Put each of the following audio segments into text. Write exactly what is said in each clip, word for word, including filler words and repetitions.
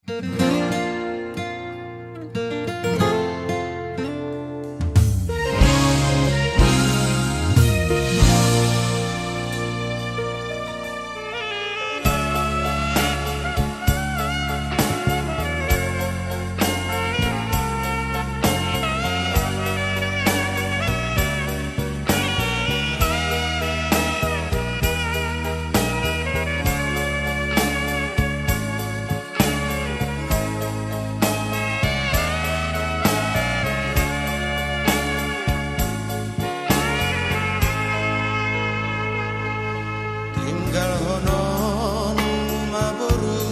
Tinggalhononmu ma boru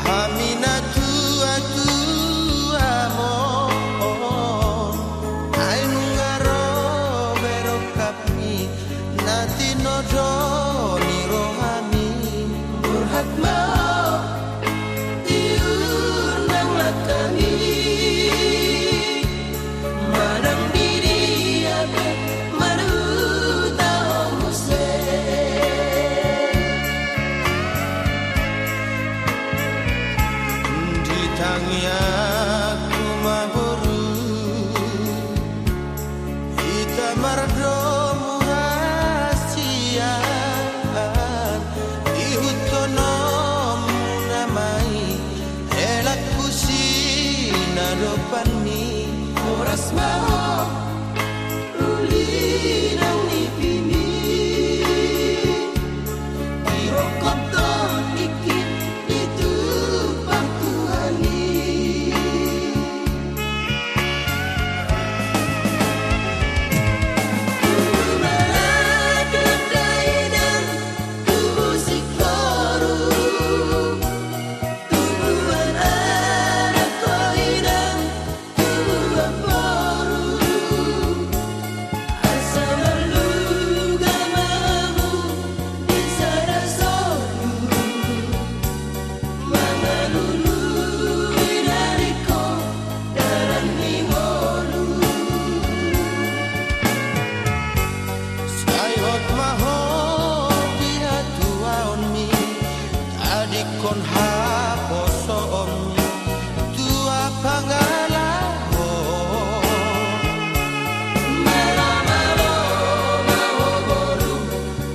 hami na tuatua on, ai nunga ro be rongkapmi na tinodo ni rohami. Borhat ma ho, tiur nang langkami, manang di dia pe marhuta ho muse. Di tangiangku ma boru, hita mardomu hasian, ihuthononmu nama i, helangku sinadopanmi. Horas ma ho, uli nang nipimi, dirongkop tondingki di tumpang Tuhan i. Tubu ma langka inang, tubu singkoru, tubuan anak ho inang, tubuan boru, asa marlunga ma hamu di sada solu, mangalului na ringkot dalan ni ngolu. Sai hot ma ho di hatuaonmi, tadingkon haposoonmi, tua pangalaho. Malo-malo ma ho boru,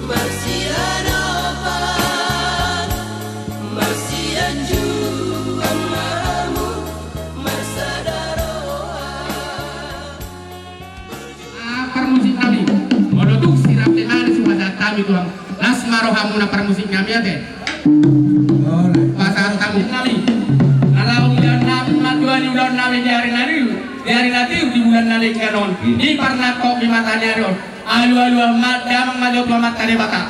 marsiadopan, marsianjuan ma hamu, marsada roha. Ah, parmusik nami. Molo tung sirap te mari supasahat hami tulang. Las ma rohamuna parmusik nami ate. Pasahat hamu nami. Na laho mangulahon nami ma tua ni ulaon nami di ari na tiur, di ari na tiur di bulan na denggan on, di parnangkok ni mata ni ari on. Alu-alu ma damang ma jo tu Amanta Debata.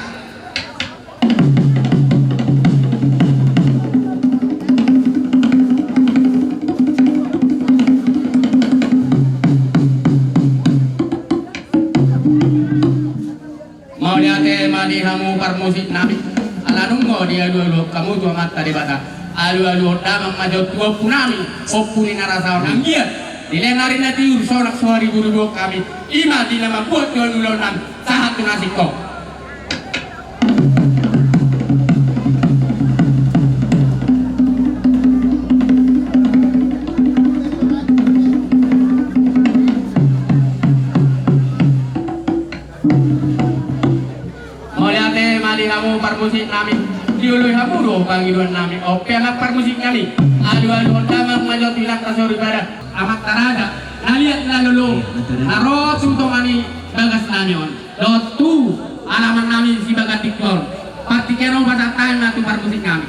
Mauliate ma di hamu parmusik nami. Ala nunga dialu-aluhon hamu tu Amanta Debata. Alu-aluhon damang ma jo tu ompu nami, ompu ni na rasa on, anggiat di lengan ari na tiur, solak so haribu-ribuhon hami. I ma di na mambuat tua ni ulaon nami sahat tu na singkop. Mauliate ma di hamu parmusik nami. Dioloi hamu do pangidoan nami on pe amang parmusik nami. Alu-aluhon damang ma jo tu inanta soripada, amanta raja na liat na lolo, na ro tu tonga ni bagas nami on dohot tu alaman nami Sibagan Tingki on. Partingkian on pasahat hami ma tu parmusik nami.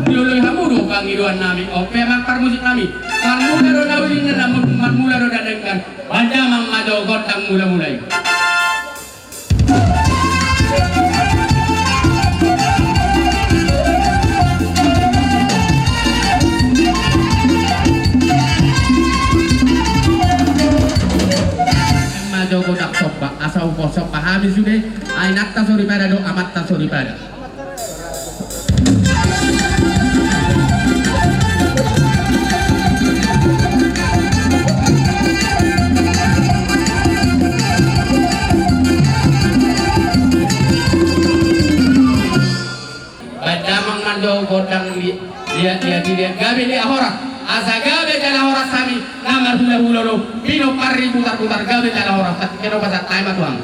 Dioloi hamu do pangidoan nami on pe amang parmusik nami. Marmula do na uli, na marmula do na denggan. Bahen damang ma jo gondang mula-mula i. Ma jo gondang somba, asa hupasombahon hami sude inanta soripada dohot amanta soripada. Asa gabe jala horas hami na marhulahula do, pinompar ni Butarbutar, gabe jala horas. Tingki on, hupasahat hami ma tu hamu.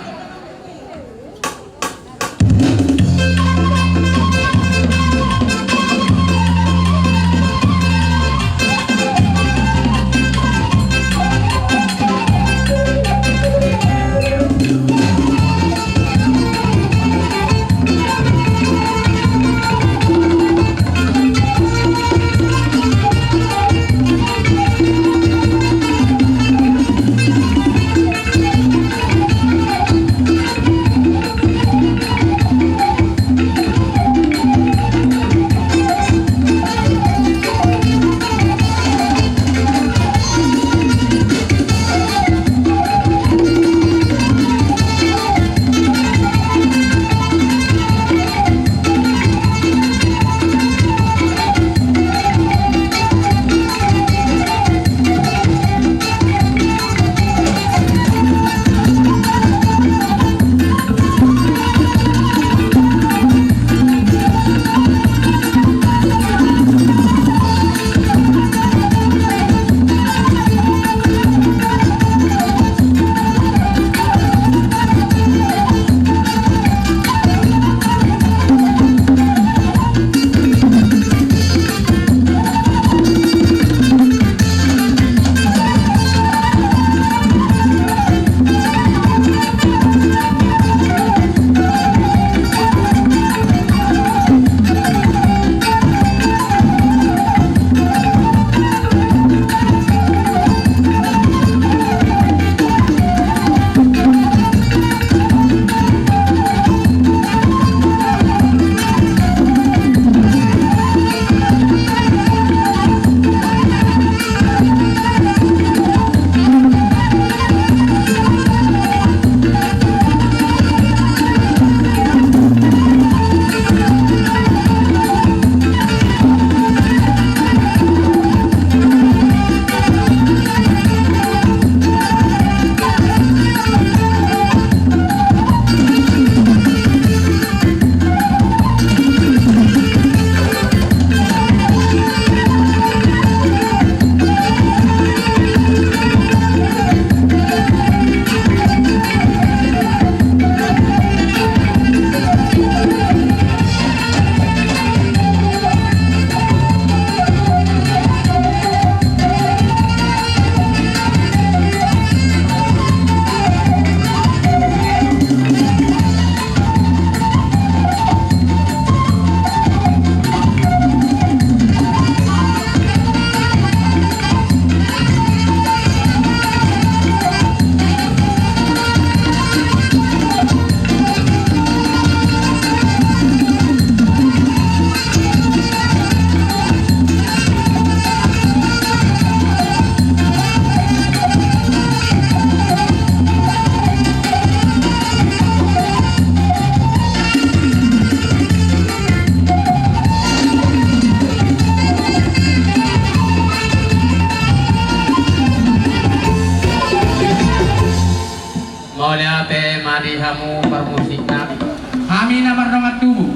Mauliate ma di hamu parmusik nami. Hami na mardongan tubu,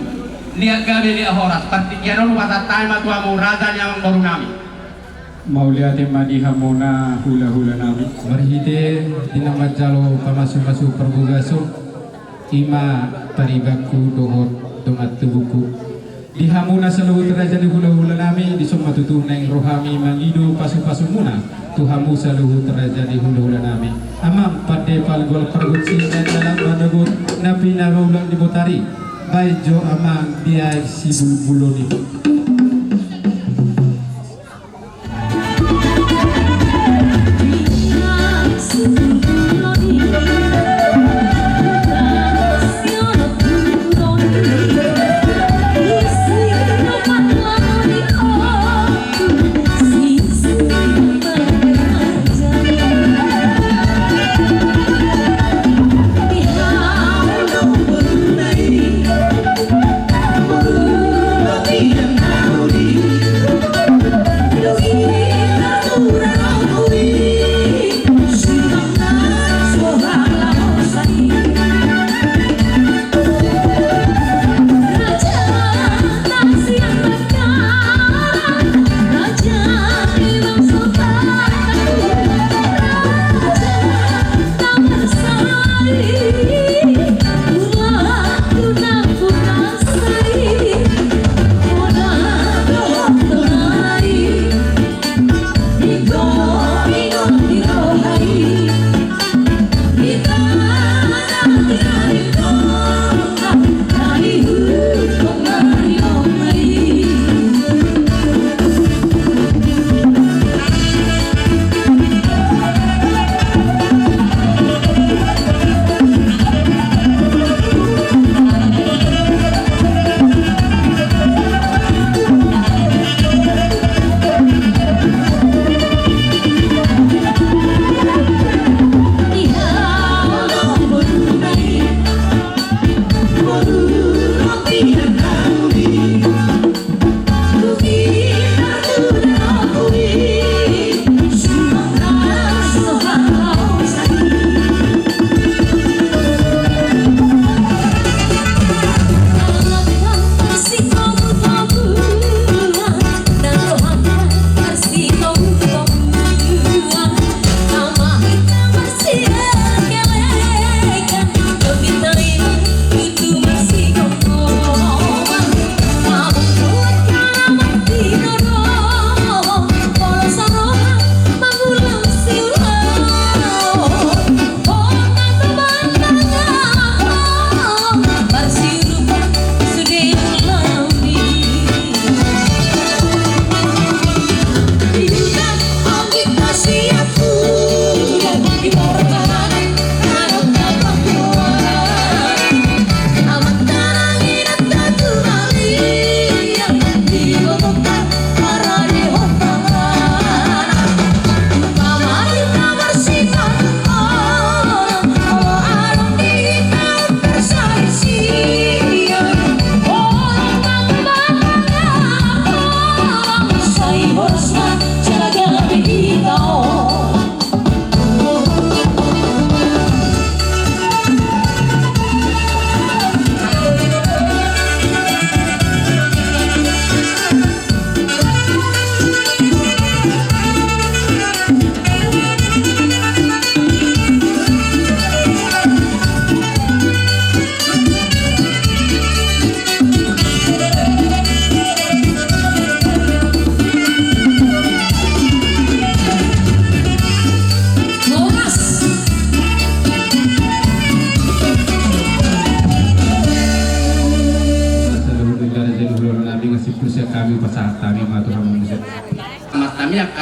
liat gabe liat horas. Partingkian on hupasahat hami ma tu hamu raja ni amangboru nami. Mauliate ma di hamuna hulahula nami. Marhite di na manjalo pamasumasu parbagason, i ma paribanku dohot dongan tubuku. Di hamuna saluhut raja ni hulahula nami, dison ma tutu naeng ro hami mangido pasupasumuna tu hamu saluhut raja ni hulahula nami. Amang pande pargol pargonsi na dalan manogot na pinaulak ni botari, baen jo amang di aek sibulbulon i.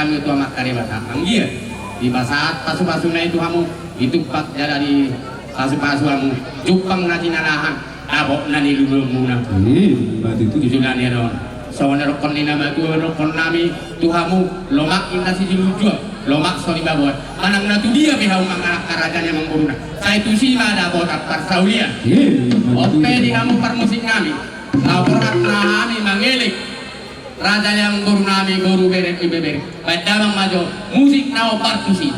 Hami tu Amanta Debata, anggiat dipasahat pasupasuna i tu hamu, ditumpak jala dipasupasu hamu, jumpang na jinalahan, dapot na niluluanmuna. Ima tutu. Tutu na nian on. Songon na nidokkon ni na matua, dokkon nami tu hamu, lomak inna silinjuang, lomak so dibaboan. Manang na tudia pe hamu mangalangka, raja ni amangboruna, sai tusi ma dapotan parsaulian. Ima tutu. On pe di hamu parmusik nami, na borhat nami mangelek. Raja ni amangboru nami, boru, bere, ibebere. Baen damang ma jo musik na hombar tusi.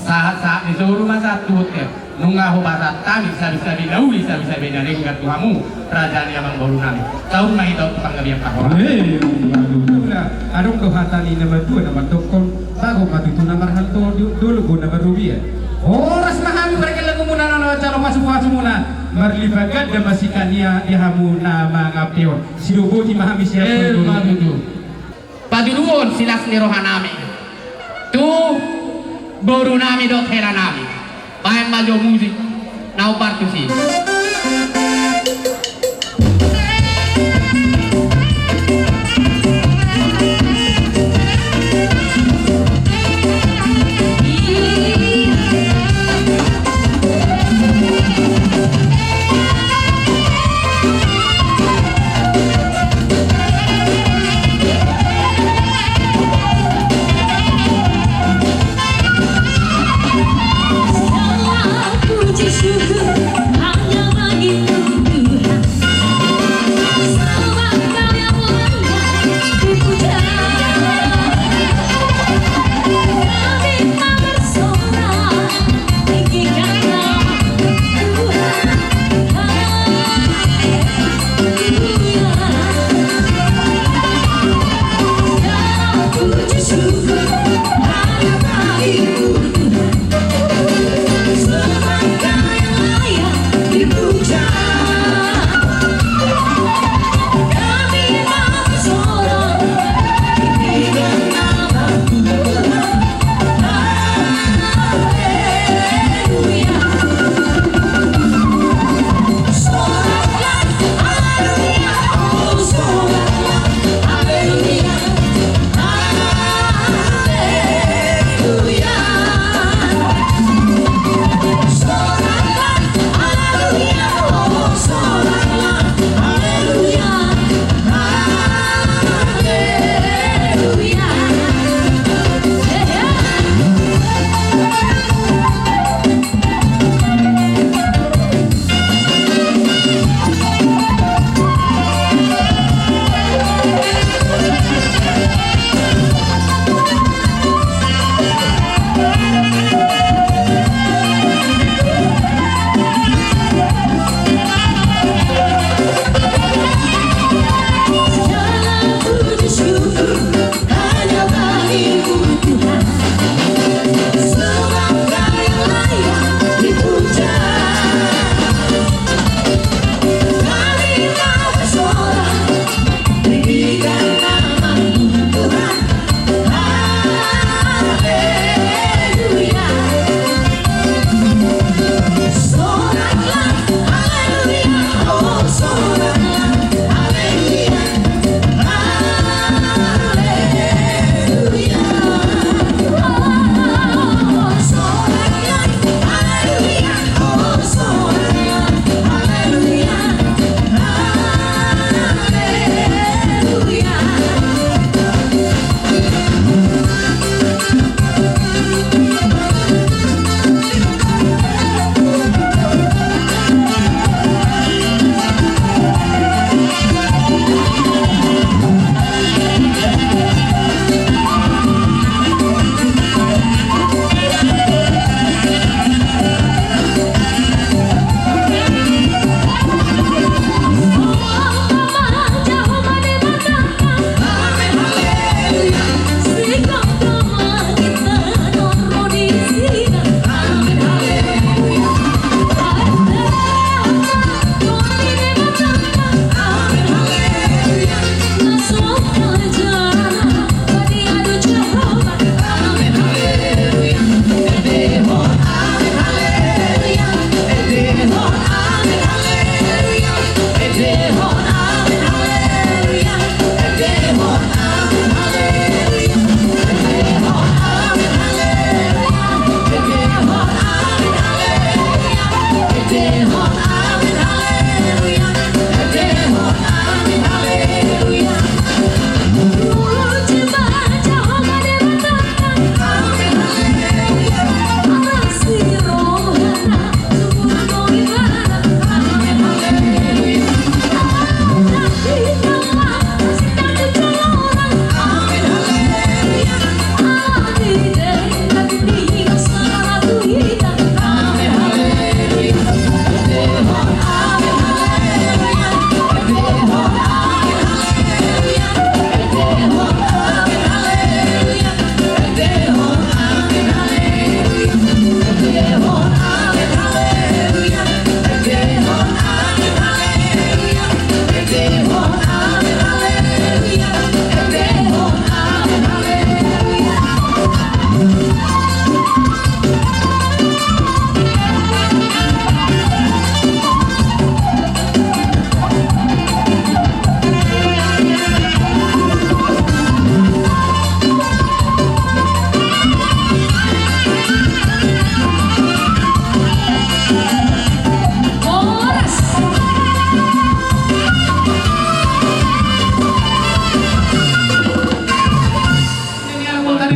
Sahat-sahat ni solu ma sahat tu bontean. Nunga hupasahat hami sabisabi na uli, sabisabi na denggan tu hamu, raja ni amangboru nami. Saur ma hita tu panggabean parhorasan. Eh, aduh, aduh, aduh. Adong do hata ni na matua na mandokkon, bagot ma tutu na marhalto, do-, dolok do na marrobean. Horas ma hami parkelengonmuna na, na jalo pasupasumuna. Marlipat ganda ma sian i di hamu na mangape on. Sidoboti ma hami sian. Eh, tutu. Patuluhon silas ni rohanami tu borunami dohot helanami. Baen ma jo musik na hombar tusi.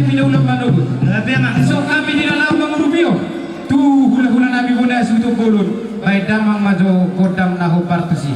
Pinaulan manogot. Dison hami di na laho mangurupi on tu hulahula nami bona suhut bolon, baen damang ma jo gondang na hombar tusi.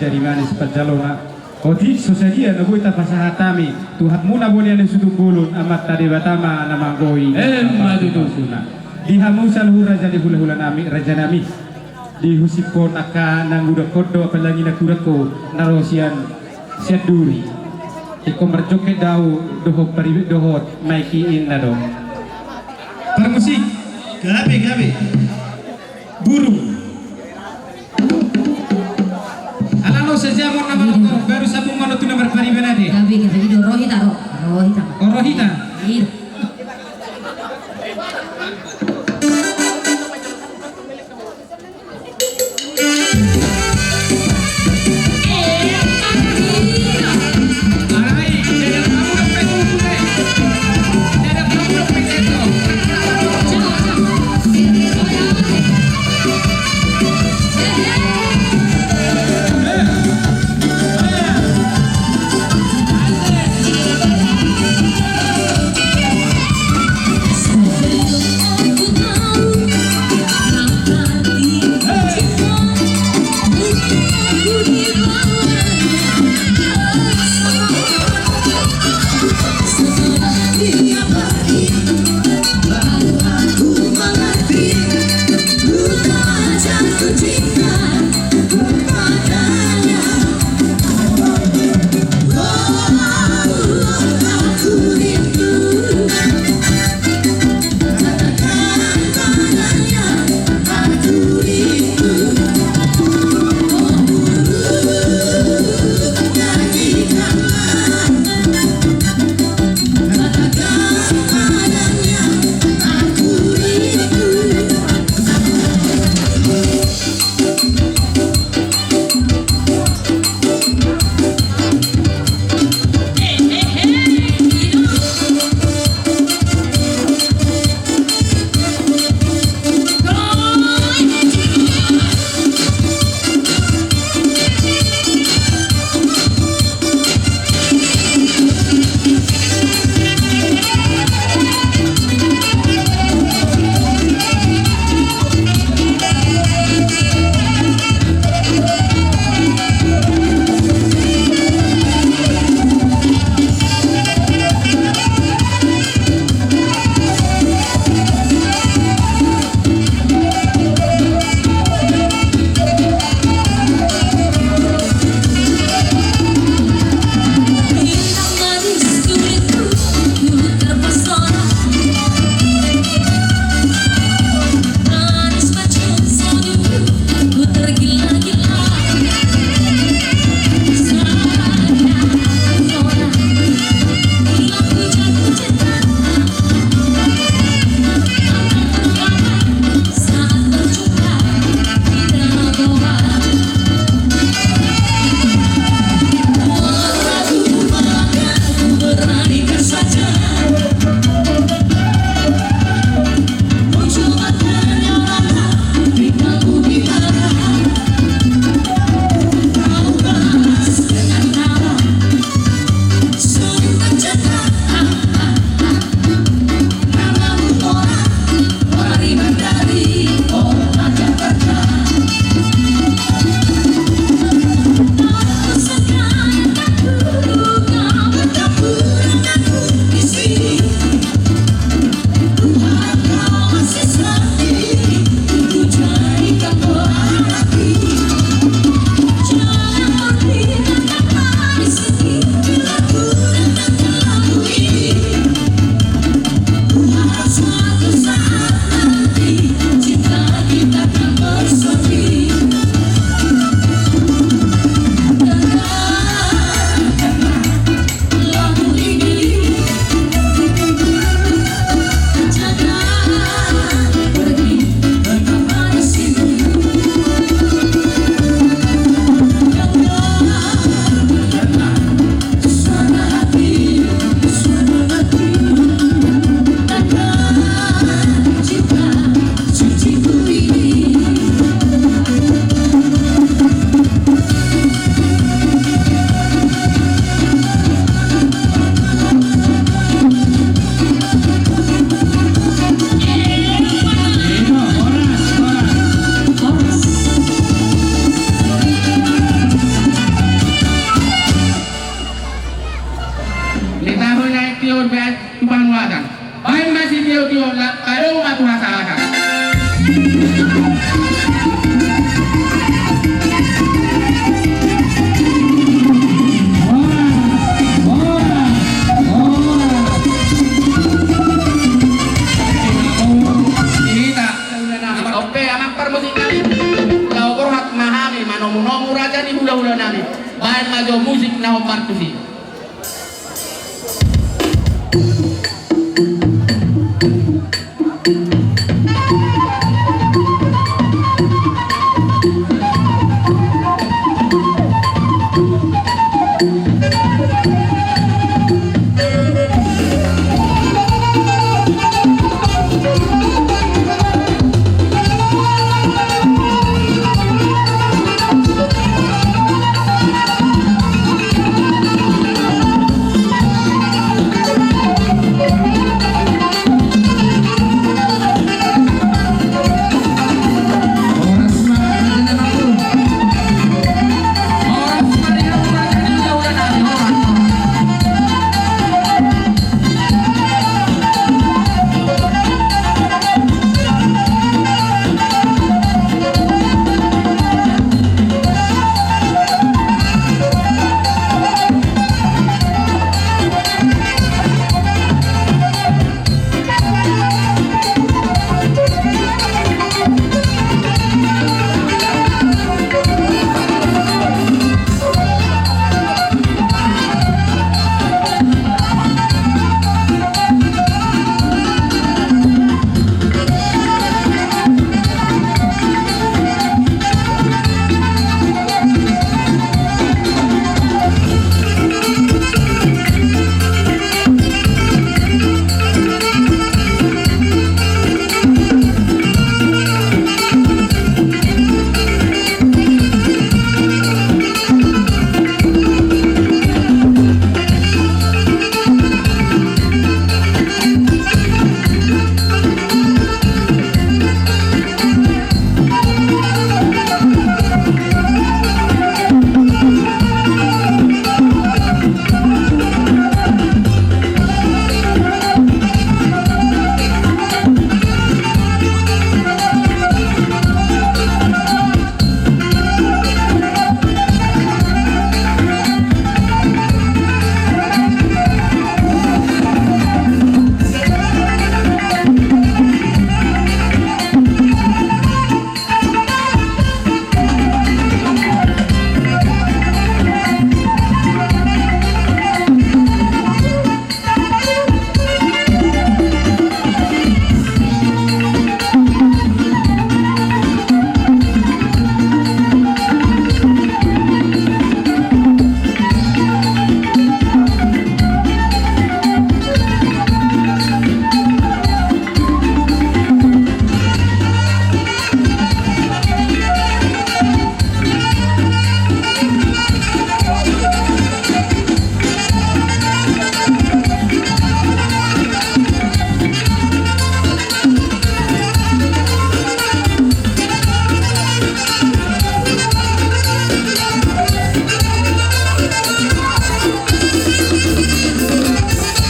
Jari manis panjalona. Otik so sadia na boi tapasahat hami tu hamuna bonian ni Situngkulun, Amanta Debata ma na manggohi. Emma tutu. Di hamu saluhut raja ni hulahula nami, raja nami. Dihusip ho angka na hudangkon do, apalagi na hudangkon na ro sian, sian duri. Ingkon marjongkit do au dohot paribu dohot maiki inna do. Parmusik. Gabe, gabe. Burung. Ala no saja mo nama lokko, baru sambung ma tu na marpariban ate. Gabe, gabe, ido rohita ro. Rohita. Oh, rohita. Ido. Ni hulahula nami, baen ma jo musik na hombar tusi.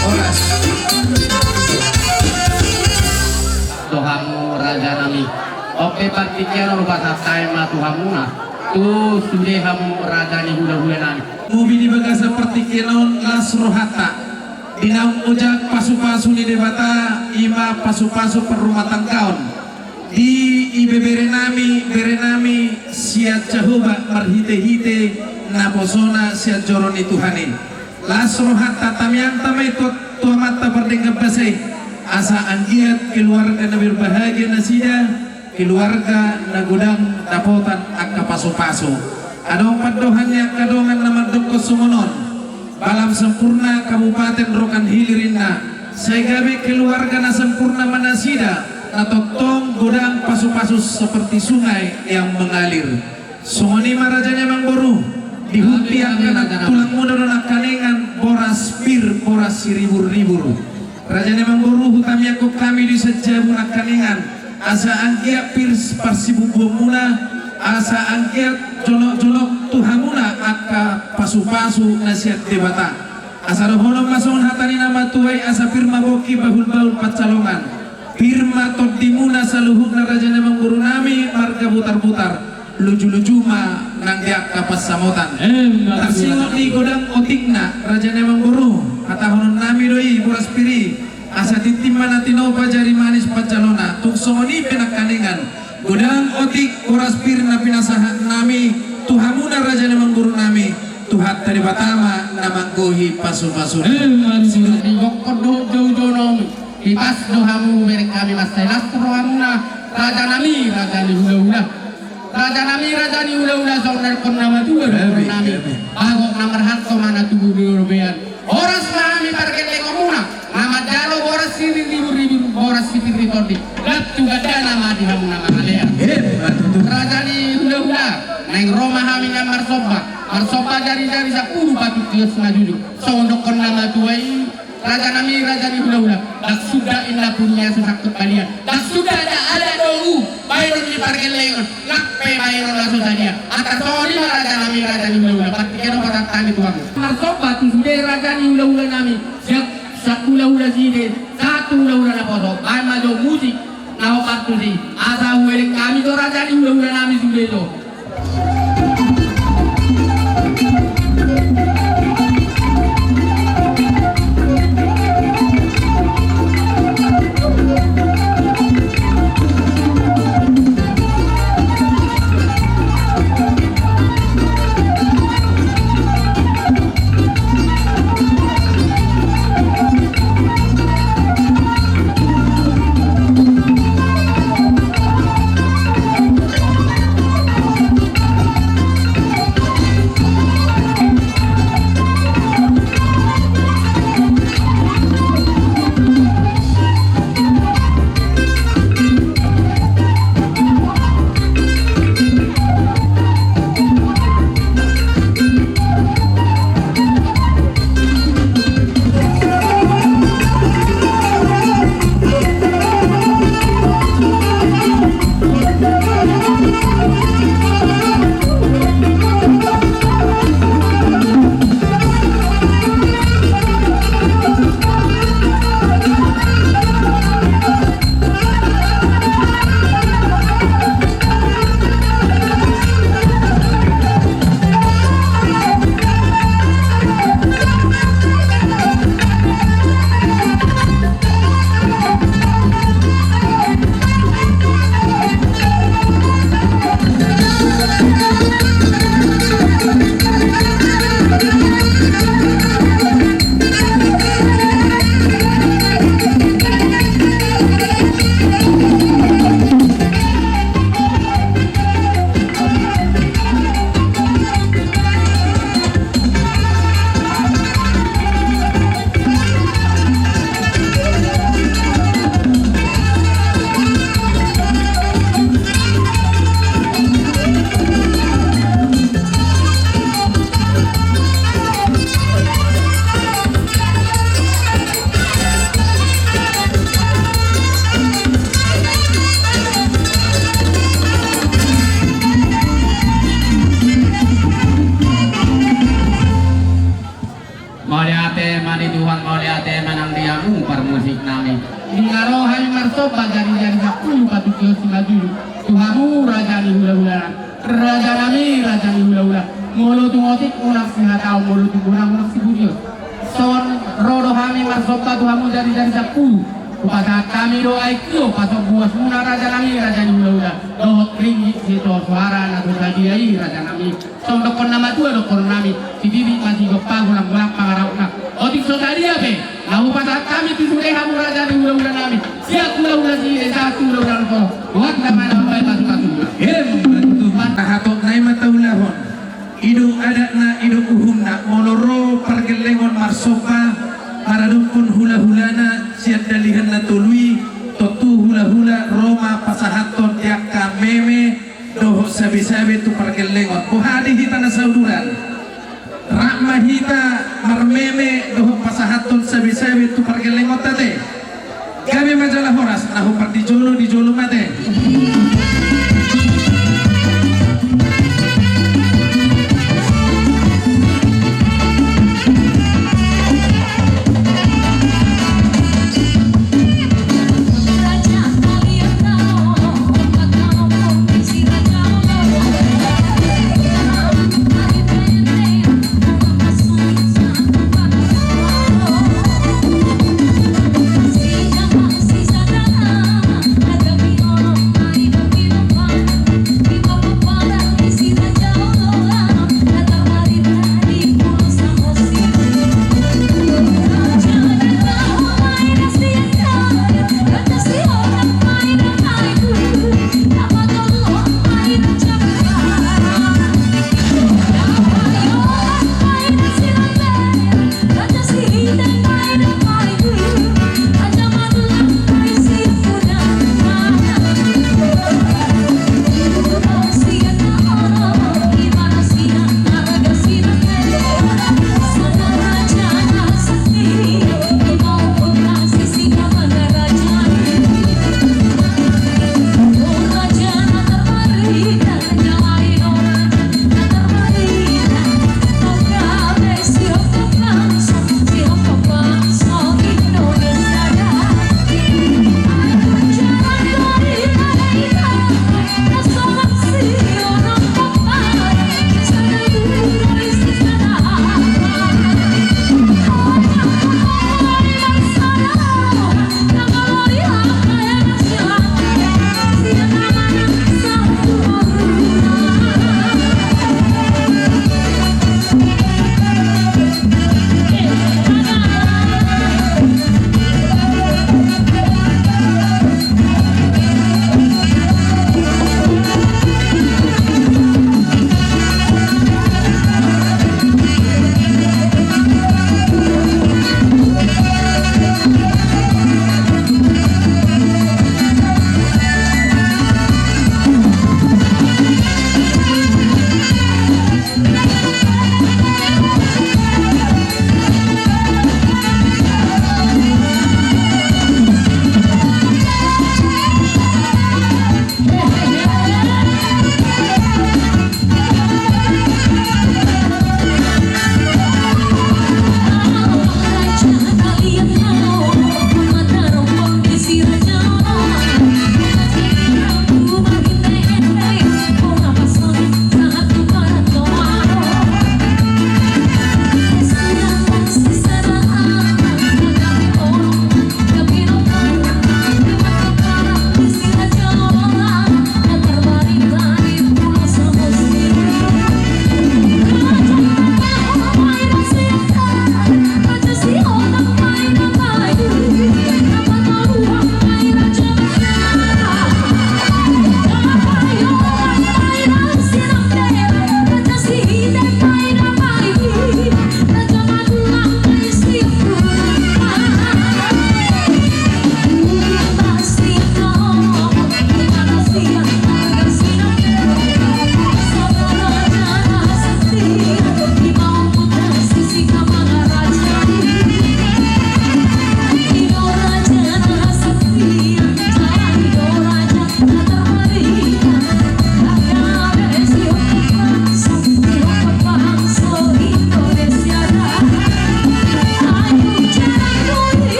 Horas. Dohononmu raja nami. Oke, partingkian on pasahat hami ma tu hamuna. Tu sude hamu raja ni hulahula nami. Mubi di bagasan partingkian on las rohanta. Di naung ojak pasupasu ni Debata, i ma pasupasu parrumatanggaon. Di ibebere nami, bere nami, sian Jahowa marhitehite naposona sian joro ni Tuhan i. Las rohanta, tamiangta ma i tu, tu Amanta pardenggan basa i. Asa anggiat keluarga na berbahagia nasida, keluarga na godang dapotan angka pasupasu. Adong pandohan ni angka dongan na mandokkon songon on. Balam Sempurna, Kabupaten Rokan Hilir inna. Sai gabe keluarga na sempurna ma nasida, na tongtong godang pasupasu seperti sungai yang mengalir. Songon i ma raja ni amangboru, dihut di angka na tulangmuna do nangkaningan boras pir, boras siriburribur. Raja ni amangboru, hutamiangkon hami do i sian jabu nangkaningan, asa anggiat pir parsibumbuonmuna, asa anggiat jonokjonok tu hamuna angka pasupasu na sian Debata. Asa dohonon ma songon hata ni na matua i, asa pir ma pongki, bahulbahul pansalongan. Pir ma tondimuna saluhutna raja ni amangboru nami marga Butarbutar. Lujuluju ma nang di angka pansamotan. Emma tutu. Tarsingot ni godang otikna raja ni amangboru, hatahonon nami do i boras pir i. Asa tintin ma na tinopa, jari manis pansalona. Tung songon i pe nangkaningan, godang otik boras pir na pinasahat nami tu hamuna Raja ni amangboru nami, Tuhanta Debata ma na manggohi pasupasu. Di gokkon dohot joujou nami, hipas do hamu bereng hami, mansai las rohamuna, raja nami, raja ni hulahula. Raja nami, raja ni hulahula, songon na didok ni na matua dohonon nami. Bagok na marhalto ma na tubu di robean. Horas ma hami pargellengonmuna, na manjalo boras siriburribur, boras sipir ni tondi. Lam tu gandana ma di hamu na mangalean. Raja ni hulahula, naeng ro ma hami nian marsomba. Marsomba jarijari sampulu, patupahon simanjujung. Songon didok ni na matua i, raja nami, raja ni hulahula, ndang suda inna punnia so sangkut balian. Ndang suda adat dohot bahenon ni pargellengon, nang pe bahenon na so sadia. Antar songon i ma raja nami, raja ni hulahula, partingkian on pasahat hami tu hamu. Marsomba tu sude raja ni hulahula nami, sian, sian hulahula side sahat tu hulahula naposo, bahen ma jo musik na hombar tusi, asa huelek hami jo raja ni hulahula nami sude jo. Mauliate ma di Tuhan, mauliate ma nang di hamu parmusik nami. Di na ro hami marsomba jarijari sampulu, patupahon simanjujung tu hamu raja ni hulahula nami. Raja nami, raja ni hulahula, molo tung otik unang sihatahon, molo tung bonang unang sibudion. Songon ro do hami marsomba tu hamu jarijari sampulu, hupasahat hami do aek tio pasombuasmuna raja nami, raja ni hulahula, dohot ringgit sitio soara na so sadia i raja nami. Songon didok ni na matua dohonon nami, sibibit ma sigompa, golanggolang pangarahutna. Otik so sadia pe na hupasahat hami tu sude hamu raja ni hulahula nami, sian hulahula side sahat tu hulahula naposo, buat na mana mambaen pasupasu. Emma tutu. Tahatop nai ma taulahon. I do adatna, i do uhumna, molo ro pargellengon marsomba maradophon hulahulana sian dalihan na tolu i, tontu hulahula ro ma pasahathon di angka meme dohot sabesabe tu pargellengon. Boha di hita na sauduran? Rap ma hita marmeme dohot pasahathon sabesabe tu pargellengonta te. Gabe ma jala horas, na hombar di jolo, di jolo ma te.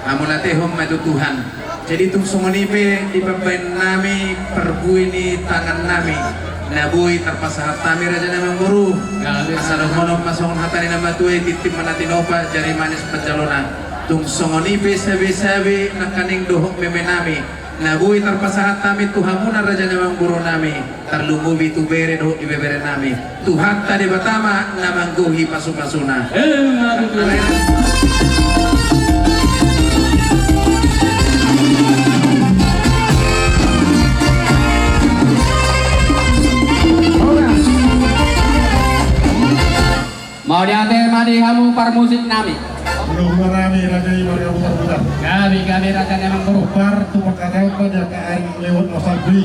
Hamunatehon ma tu Tuhan. Jadi tung songon i pe dipambahen nami parbue ni tangan nami na boi tarpasahat hami raja nami amangboru. Asa dohonon ma songon hata ni na matua i, tintin ma na tinopa, jari manis panjalona. Tung songon i pe sabe-sabe nangkaning dohot meme nami na boi tarpasahat hami tu hamuna raja nami amangboru nami. Tarlumobi tu bere dohot ibebere nami. Tuhanta Debata ma na manggohi pasupasuna. Emma tutu. Mauliate ma di hamu parmusik nami. Hulahula nami raja i marga Butarbutar. Gabe, gabe raja nami amangboru. Par tu pangkataion di angka ari lewat na salpu i.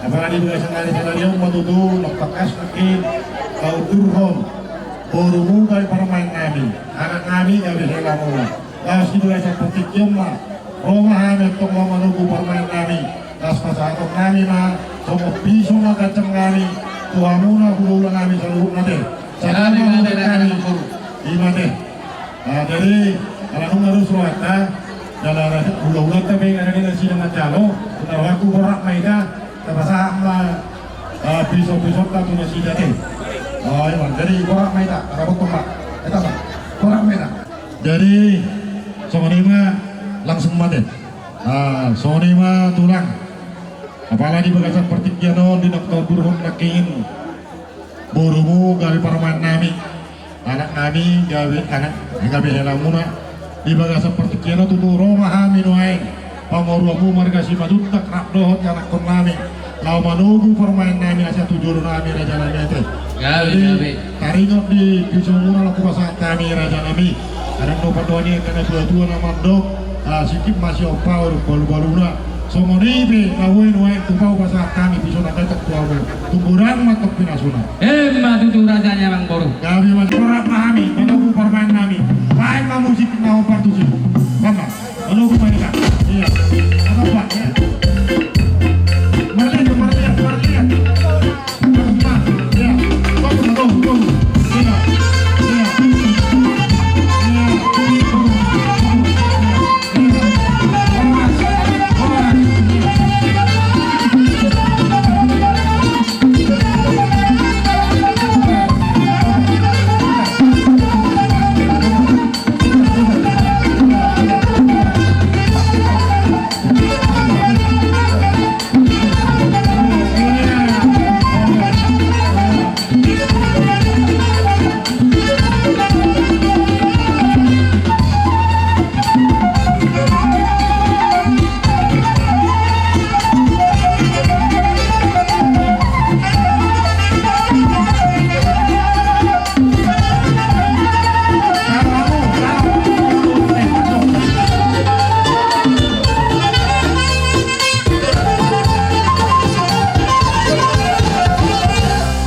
Apala di bagasan ari sadari on ma tutu, na tangkas nangkin, taundurhon borumu gabe parumaen nami, anak nami gabe hela muna. Laos di bagasan partingkian ma, ro ma hami antong laho manogu parumaen nami, laos pasahaton nami ma songon piso na ganjang nami tu hamuna hulahula nami saluhutna ate. Sada ma hami. Ima ate. Jadi ala nunga dos rohanta, jala hulahulanta pe nunga denggan nasida manjalo, na rohangku borat ma hita, tapasahat ma piso-pisonta tu nasida ate. Ima, jadi borat ma hita, ala boto ma. Eta ma. Borat ma hita. Jadi songon i ma, langsung ma ate. Songon i ma tulang. Apala di bagasan partingkian on di na taundurhon nangkin borumu gabe parumaen nami, anak nami gabe anak, gabe hela muna. Di bagasan partingkian on tutu ro ma hami nuaeng, pamoruonmu marga Simanjuntak rap dohot ianakkon nami, laho manogu parumaen nami asa tu jolo nami raja nami ate. Gabe, gabe. Taringot di piso muna laho hupasahat hami raja nami. Adong do pandohan ni angka na tua-tua na mandok, singkop ma siompa, uruk balu-baluna. Songon i pe na boi nuaeng tu pau pasahat hami piso na ganjang tu hamu. Tung godang ma antong pinasuna. Emma tutu raja nami amangboru. Gabe ma, borat ma hami manogu parumaen nami. Baen ma musik na hombar tusi. Mama. Halo, Pak, ya. Iya. Apa, Pak? Ya. Marlian, marlian, marlian. Bagus, Pak. Iya. Bagus, bagus, bagus. Iya. Iya. Iya. Bagus, bagus, bagus. Iya. Horas. Horas. Iya.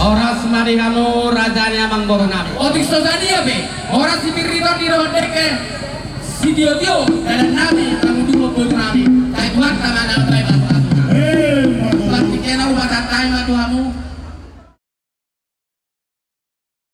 Horas ma di hamu raja ni amangboru nami. Otik so sadia pe, horas sipir ni tondi dohot dengke, sitio-tio dalan nami, hamu duo boru nami. Tahe Tuhanta ma na